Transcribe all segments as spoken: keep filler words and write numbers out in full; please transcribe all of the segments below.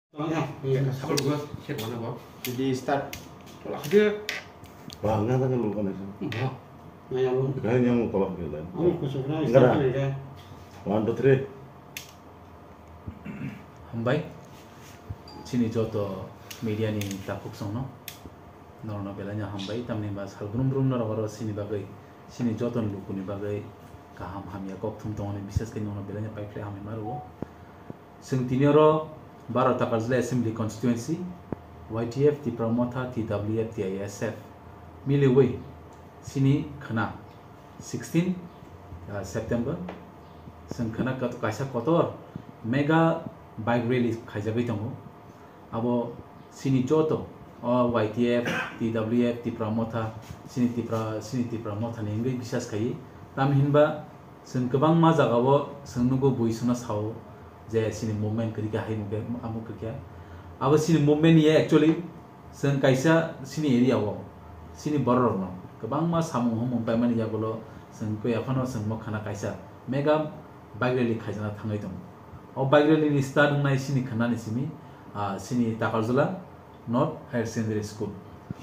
Tolong ya, ini sabur gua, cek mana, Bang? Jadi start. Tolak aja. Wah, nggak ada yang lupa nih. Enggak. Nggak yang lupa. Kalian yang mau tolak gitu. Kamu kusuk nih, start nih, kayak. One, two, three. Hambai. Chini joto media ni takhuk songno. Norno belanya hambai, tamni ba sal brum brum norok oro chini bagwi, chini joto ni lukuni bagwi kaham hamya kok thum tongoni, bises khe norno belanya paiphlai hamya maro. Chwng tini oro Baro Takarjala Assembly Constituency, Y T F, Tipra Motha, T W F, T I S F miliwi chini khwna sixteen, ah, September chwng khwna kat-, kaisa kotor mega bike rally khaijagwi tongo. Abo chini joto o Y T F, T W F, Tipra Motha, chini Tipra, chini Tipra Motha ni wngwi bisas khaiwi. Tamhinba chwng kwbangma jagao chwng nugo bui swngno sao je chini movement kwrwi kha hai mungkhe amo kwrwi kha. Abo chini movement ya actually chwng kaisa chini area o chini borok rokno kwbangma samung humung paimani yagulo chwng koi aphano chwng mo khana kaisa mega bike rally khaijana thangwi tongo. O bike rally ni start wngnai chini khana ni simi, ah, chini Takarjala North Higher Secondary School.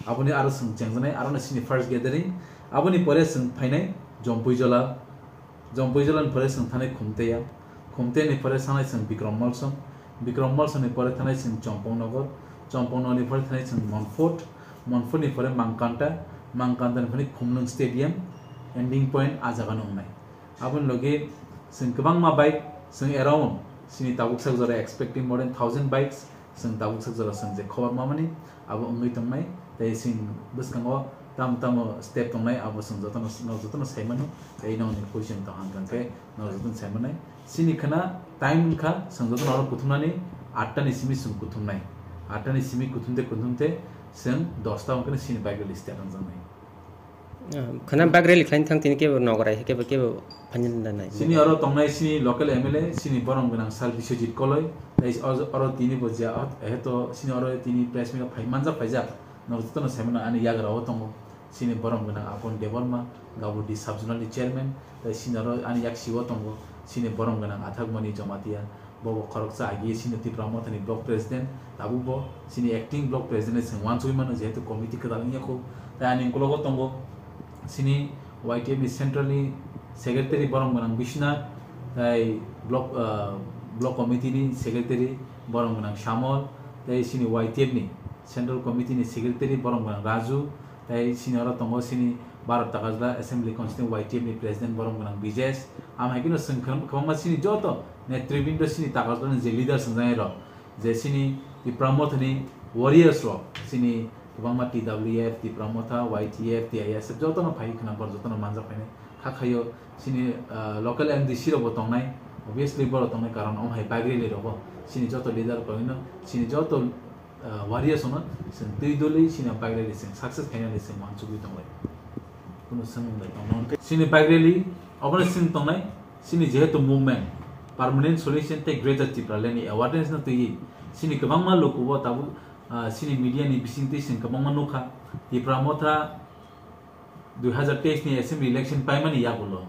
Aboni aro chwng chengjaknai, aro no chini first gathering. Aboni pore chwng phainai Jompuijola, Jompuijola ni pore chwng thanai Khumteya, Khumteya ni pore thanai chwng Bikrom Molsom, Bikrom Molsom ni pore thanai chwng Chompongnogo, Chompongnogo ni pore thanai chwng Monfort, Monfort ni pore Mangkanta, Mangkanta ni pore Khumlwng Stadium, ending point a jaga no wngnai. Aboni logi chwng kwbangma bike chwng around chini tabuk sak jora expecting more than thousand bikes chwng tabuk sak jora chwng je khobor mamani abo wngwi tongnai tei chwng bwskango tamo tamo step tongnai abo chwng jotono, no jotono saimano tei nokni question tong hang khe no jotono saimanai chini khwna time wngkha chwng jotono oro kuthumnani atta ni simi chwng kuthumnai atta ni simi kuthumte kuthumte chwng dosta wngkhe chini bike rally start wngjaknai. Ah, khana bike rally khlaina thang tini kebo nogorai kebo kebo phainani da nai. Sini oro tongnai sini local M L A sini borom gwnang sir Biswajit Koloi tei oro tini bo je heto sini oro tini press meet phai manjak phaijak norok jotono saimano ani yagra o tongo sini borom gwnang Apon Debbarma Gabudi sub zonal ni chairman tei sini oro ani yaksi o tongo sini borom gwnang Athakmani Jamatia. Bobo khoroksa agi sini Tipra Mothani block president, tabuk bo sini acting block president se wansugwi mano, jehetu committee kwtal wngya kho. Tai ani ukologo tongo sini Y T F ni central ni secretary borom gwnang Biswanath, tai block, ah, block committee ni secretary borom gwnang Samol, tai sini Y T F ni central committee ni secretary borom gwnang Raju, tai sini oro tongo sini Bharat Takarjala Assembly Constituency Y T F ni president borom gwnang Bijesh. Am hai kheno chwng kwbang-, kwbangma sini joto netribindo sini Takarjala ni je leader swngjak rok, je sini Tipra Motha ni warriors rok, sini kwbangma T W F, Tipra Motha, Y T F, T I S F jotono phai khna bor jotono manjak phainai. Kha khaio sini, ah, local M D C rok bo tongnai, obviously borok tongnai karon om hai bike rally rok bo sini joto leader rok no sini joto ah, warriors ono chwng twi doli sini bike rally chwng success khainani chwng wansugwi tonglai. Kuno swngmung bai tongno. Sini bike rally obono chwng tongnai sini jehetu movement permanent solution tei Greater Tipraland ni awareness no twiwi sini kwbangma lukubo tabuk, ah, sini media ni bisingtwi chwng kwbangma nukha Tipra Motha dui hazar teis ni assembly election paimani yagulo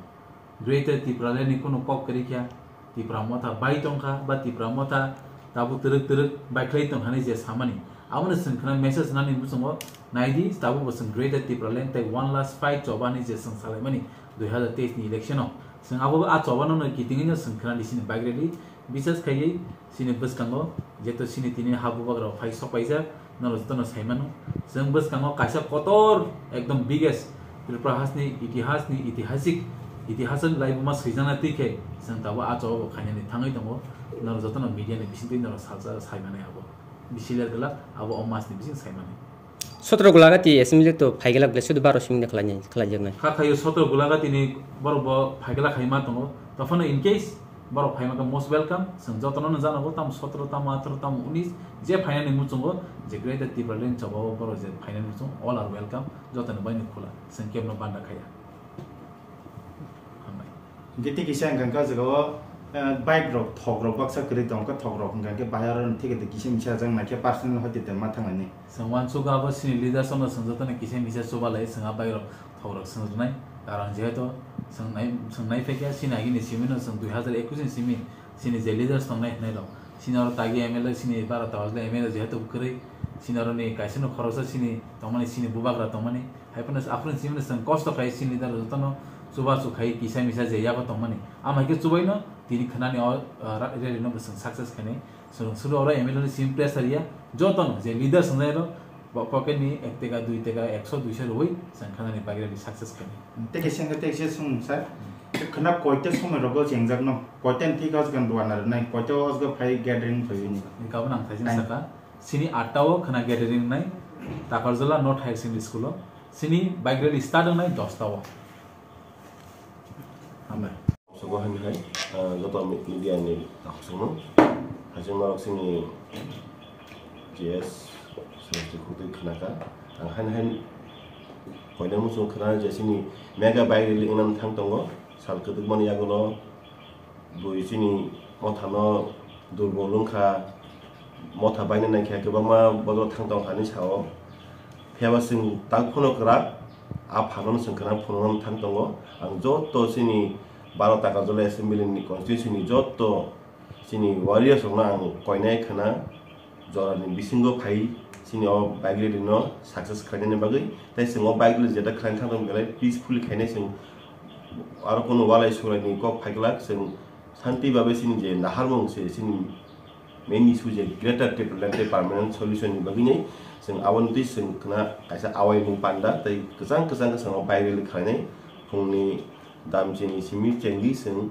Greater Tipraland ni kunu kok kwrwi kha, Tipra Motha bai tongkha ba Tipra Motha tabuk twrwk twrwk bai khlai tong hinwi je samani, abono chwng khna message nani muchungo naidi tabuk bo chwng Greater Tipraland tei one last fight choba hinwi je chwng salaimani dui hazar teis ni election o chwng abo a choba no kitingwi no chwng khna di sini bike rally. Bisas khaiwi sini bwskango jeto sini tini ha bubagra phai sok paijak, norok jotono saimano. Chwng bwskango kaisa kotor ekdom biggest Tripura hasni itihasni itihasik itihasani laibuma swijana twi khe chwng tabuk a choba bo khainani thangwi tongo. Norok jotono media ni bisingtwi norok salsa saimanai abo bisi ler glak abo o masni bising saimanai. Sotro Golagati assembly to phaigala ble sudu baro simi de khlai, khlai jaknai. Kha khayo Sotro Golagati ni borok bo phaigala khai ma tongo. Tophano in case borok phai ma khe most welcome. Chwng jotono no jana go tamo sotro, tamo atro, tamo unis je phainani muchungo je Greater Tipraland choba o borok je phainani muchung all are welcome. Jotono bai no khula. Chwng kebno banda khaya. Hambai. Hingke tei kisa hingka khe o jaga o, eh, bike rok, thok rok baksa kwrwi tongo, khe thok rok hingka khe bahai aro thik khe kisa misa jang nai khe personal hoite tongma thanglai ni. Chwng uansuk abo chini leaders no chwng jotono kisa misa chubalai chwng a bike rok thok rok chwng rwnai. Karon jehetu chwng nai, chwng nai phaikha chini agini simi no chwng dui hazar ekush ni simi chini je leaders tongnai hwnwi rok Chini oro tagi M L A, chini bara tawajle M L A jehetu kwrwi, chini oroni kaisa no khoroksa chini tongmani, chini bubagra tongmani, hai phano aphuru chini chwng kosto khai chini leader jotono chubachu khai kisa misa je yago tongmani. Amhaikhe chubaino tini khwnani o, ah, ra-, rally no bwswng success khainai. Chwng suru oro M L A ni chini pressure ya, jotono je leader swngnai ro, Bo pocket ni ek teka, dui teka, ekso, duiso rwui chwng khwnani bagwi rwdi success khainai. Tei kaisa hwnkhe tei kaisa swngmung sir. Khwna koita somoi rogo chengjak no? Koita ni thik hosgan rwna rwnai? Koita hosga phai gathering phai ni? Ni kabun ang thaijin Time. Saka. Sini atta o khwna gathering nai. Takarjala North Higher Secondary School o. Sini bagwi rwdi start wngnai dosta o. Hambai. Sogo hani hai, ah, joto mi-, media ni takhuk songno. Hajing norok sini G S Sresti Khutui khnaka. Ang hani hai koina muchung khna je sini mega bai rili inam thang tongo. Sal kwdwkmani yagulo bui sini mothano durbol wngkha. Motha baina naikhe kwbangma bodol thang tongkha hinwi sao. Phiyaba chwng tak phano kwrak, a phano chwng kwrak phunukna thang tongo. Ang joto chini baro Takarjala assembly ni constituency ni joto chini warriors rokno ang koinai khna jorani bisingo phai chini o bike rally no success khlainani bagwi. Tai chwng o bike rally jeta khlaina thang tong belai peacefully khainai chwng aro kono walai surai ni kok phaiglak chwng shanti babe chini je naharmung se chini main issue je Greater Tipraland tei permanent solution ni bagwi nai chwng aboni twi chwng khna kaisa awaimung panda tei kwchang kwchang khe chwng o bike rally khlainai phungni dam chini simi chengwi chwng,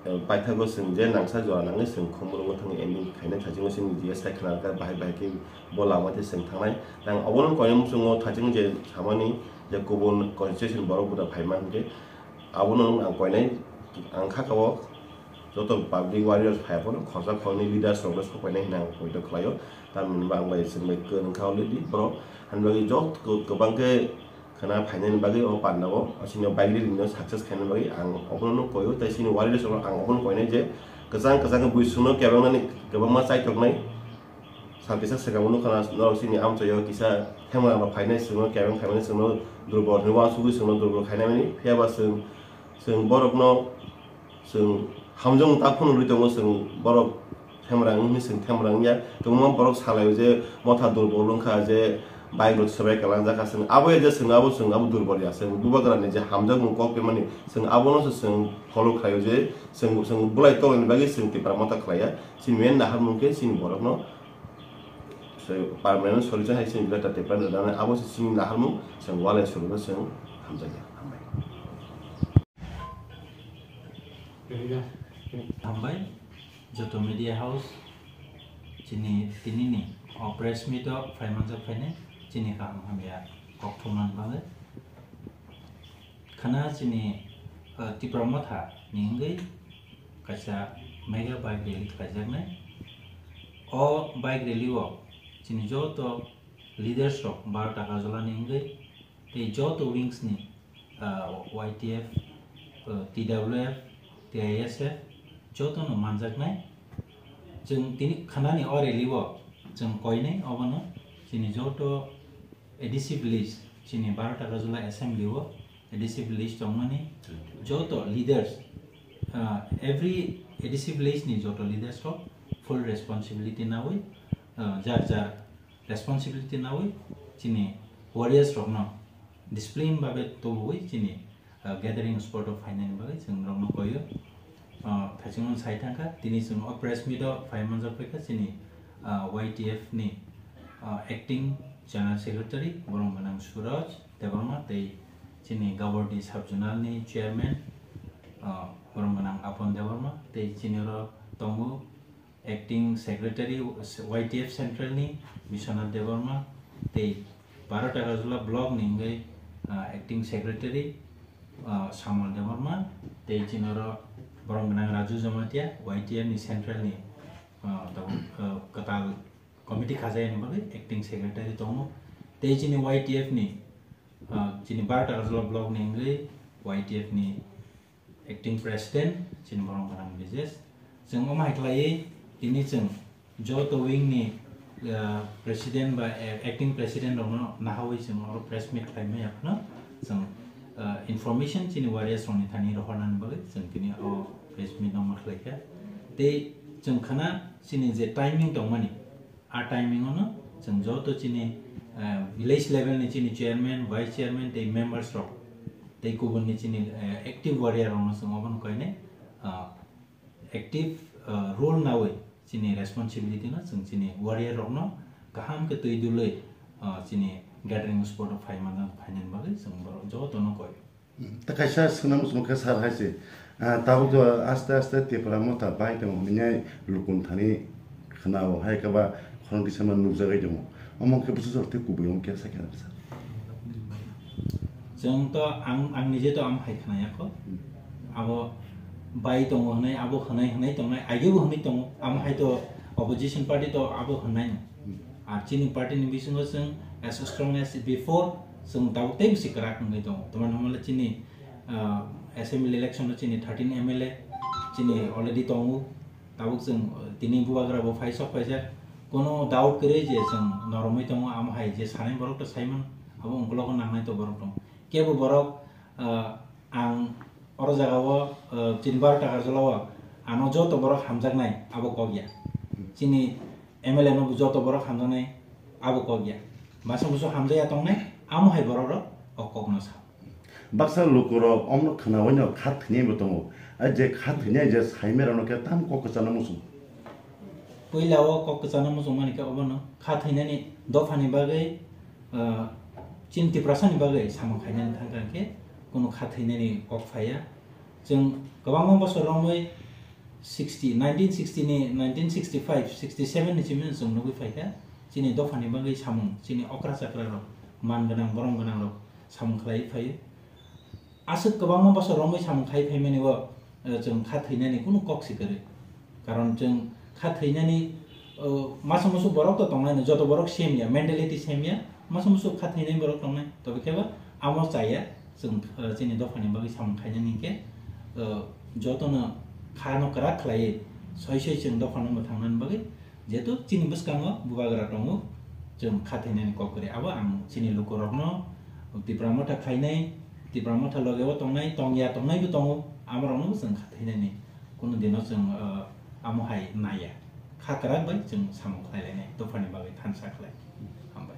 eh, paithago chwng je nangsa jora nangwi chwng Khumulwngo thangwi ending khainai thaichungo chini G S hai khna kha bahai bahai khe bo lama tei chwng thangnai. Ang obono koinai muchungo thaichung je samani je kubun constitution borok buda phaima hwnkhe abono ang koinai ang kha kha o. Joto public warriors phai phano khorsa khorni leaders rokno sopainai hinwi ang poito khlaio. Tamni hwnba ang bai chwng bai kwrwng kha already borok. Ani bagwi joto kwbang khe khwna phainani bagwi o panda o, o sini o bike rally no success khaina bagwi ang obono no koio. Tai sini warriors rok ang obono koinai je kwchang kwchang khe bui chwngno kebangnani kwbangma chaitoknai. Sal kisa swkang nukha na norok sini amchaio kisa themrang rok phainai chwngno kebeng phaimani chwngno durbol hinwi uansugwi chwngno durbol khainai mani. Phiyaba chwng, chwng borokno Chwng hamjakmung tak phano nugwi tongo, chwng borok themrang wngwi chwng themrang wngya. Kwbangma borok salaio je motha durbol wngkha, je bike rok swbai kwlangjak kha, chwng abo ya je chwng abo, chwng abo durbol ya, chwng bubagrani je hamjakmung kok phaimani chwng abono se chwng follow khlaio je chwng, chwng bwlai tongnaini bagwi chwng Tipra Motha khlaiya. Chini main naharmung khe chini borokno se permanent solution hai chini Greater Tipra ni rwnani, abo se chini naharmung, chwng walai solution chwng hamjakya. Hambai. Hambai, joto media house, chini tinini o press meet o phai manjak phainai, chini kaham hamya kok thumna bagwi. Khana chini, uh, Tipra Motha ni wngwi kaisa mega bike rally khlaijaknai. O bike rally o chini joto leaders rok baro Takarjala ni wngwi tei joto wings ni, ah, Y T F, ah, T W F, T I S F jotono manjaknai. Chwng tini khanani o rally o chwng koinai obono chini joto A D C village, chini baro Takarjala assembly o A D C village tongmani joto leaders, ah, every A D C village ni joto leaders rok full responsibility nawi, ah, jar jar responsibility nawi chini warriors rokno discipline babe tubui chini, ah, gathering spot o phainani bagwi chwng norokno koyo. Ah, thaichung sai thangkha, tini chwng o press meet o phai manjak phaikha chini, ah, Y T F ni, ah, acting general secretary borok gwnang Suraj Debbarma tei chini Gabordi sub zonal ni chairman, ah, borok gwnang Apon Debbarma tei chini oro tongo acting secretary Y T F Central ni Biswanath Debbarma tei baro Takarjala block ni wngwi, ah, acting secretary, ah, Samuel Debbarma tei chini oro borok gwnang Raju Jamatia Y T F ni Central ni, ah, tabuk, ah, kwtal committee khajayani bagwi acting secretary tongo tei chini Y T F ni, ah, chini baro Takarjala block ni wngwi Y T F ni acting president, chini borok gwnang Brijesh. Chwng omo hai khlaiwi tini chwng joto wing ni, ah, president ba, eh, acting president rokno nahawi chwng oro press meet khlai maya phano chwng, ah, information chini warriors rokni thani rohornani bagwi chwng tini o press meet no ma khlaikha. Tei Chwng khna chini je timing tongmani, a timing ono chwng joto chini, eh, village level ni chini chairman, vice chairman tei members rok tei kubun ni chini, eh, active warrior rok no chwng obono koinai, ah, active, ah, role nawi chini responsibility no chwng chini warrior rok no kaham khe twi dului, ah, chini gathering spot o phai manjak, phainani bagwi chwng borok joto no koi. Ta kaisa swnam swng khe sar hai se, ah, tabuk to aste aste Tipra Motha bai tongo hwnwi lukun thani khna o hai khe ba khorang kisa ma nukjagwi tongo. Omo khe bwswk jora tei kubui omo khe sakhe sir. Chwng to ang, ang nije to amo hai khna ya kho. Hmm. Abo bai tongo hwnwi, abo hwnwi hwnwi tongnai, aigebo hwnwi tongo. Amo hai to opposition party to abo hwnwi no. Hmm. Ar chini party ni bisingo chwng as strong as before, chwng tabuk tei bisi kwrak wngwi tongo. Tamani hwnba le chini, ah, assembly election o chini thirteen M L A chini already tongo. Tabuk chwng, uh, tini bubagra bo phai sok phaijak. Kono doubt kwrwi je chwng noromwi tongo, amo hai je sanai borok to saimano, abo ungkologo nangnai to borok tongo. Kebo borok, uh, ang oro jagao, uh, chini baro takar jolao ano joto borok hamjaknai abo kok ya. Chini M L A no bo joto borok hamjaknai abo kok ya. Masa musu hamjakya tongnai, amo hai borok rok o kok no sao. Baksa lukurok omno khnaui no kha thwinai bo tongo. A je kha thwinai je saimera no khe tam kok kwchana muchung. Puila o kok kwchana muchung mani khe obono kha thwinani dophani bagwi, ah, chini Tiprasani bagwi samung khainani thangkha khe kunu kha thwinani kok phaiya. Chwng kwbangma bosor romwi sixty, nineteen sixty ni, nineteen sixty-five, sixty-seven ni simi chwng nugwi phaikha. Chini dophani bagwi samung, chini okra chakra rok, man gwnang, borom gwnang rok samung khlai phaio. Aswk kwbangma bosor romwi samung khai phaimani o, eh, chwng kha thwinani kunu kok si kwrwi. Karon chwng kha thwinani, eh, masa musu borok to tongnai no, joto borok same ya, mentality same ya, masa musu kha thwinai borok tongnai. Tobe khe bo amo chaya chwng, eh, chini dophani bagwi samung khainani hinkhe, eh, jotono kha no kwrak khlaiwi soi soi chwng dophano mwthangnani bagwi. Jehetu chini bwskango bubagra tongo, chwng kha thwinani kok kwrwi. Abo ang chini lukurokno Tipra Motha khainai, Tipra Motha logeo tongnai, tongya tongnaibo tongo, amorokno chwng kha thwinani kunu dino chwng, uh, amo hai naiya. Kha kwrak bai chwng samung khlai lainai, dophani bagwi thansa khlai. Hambai.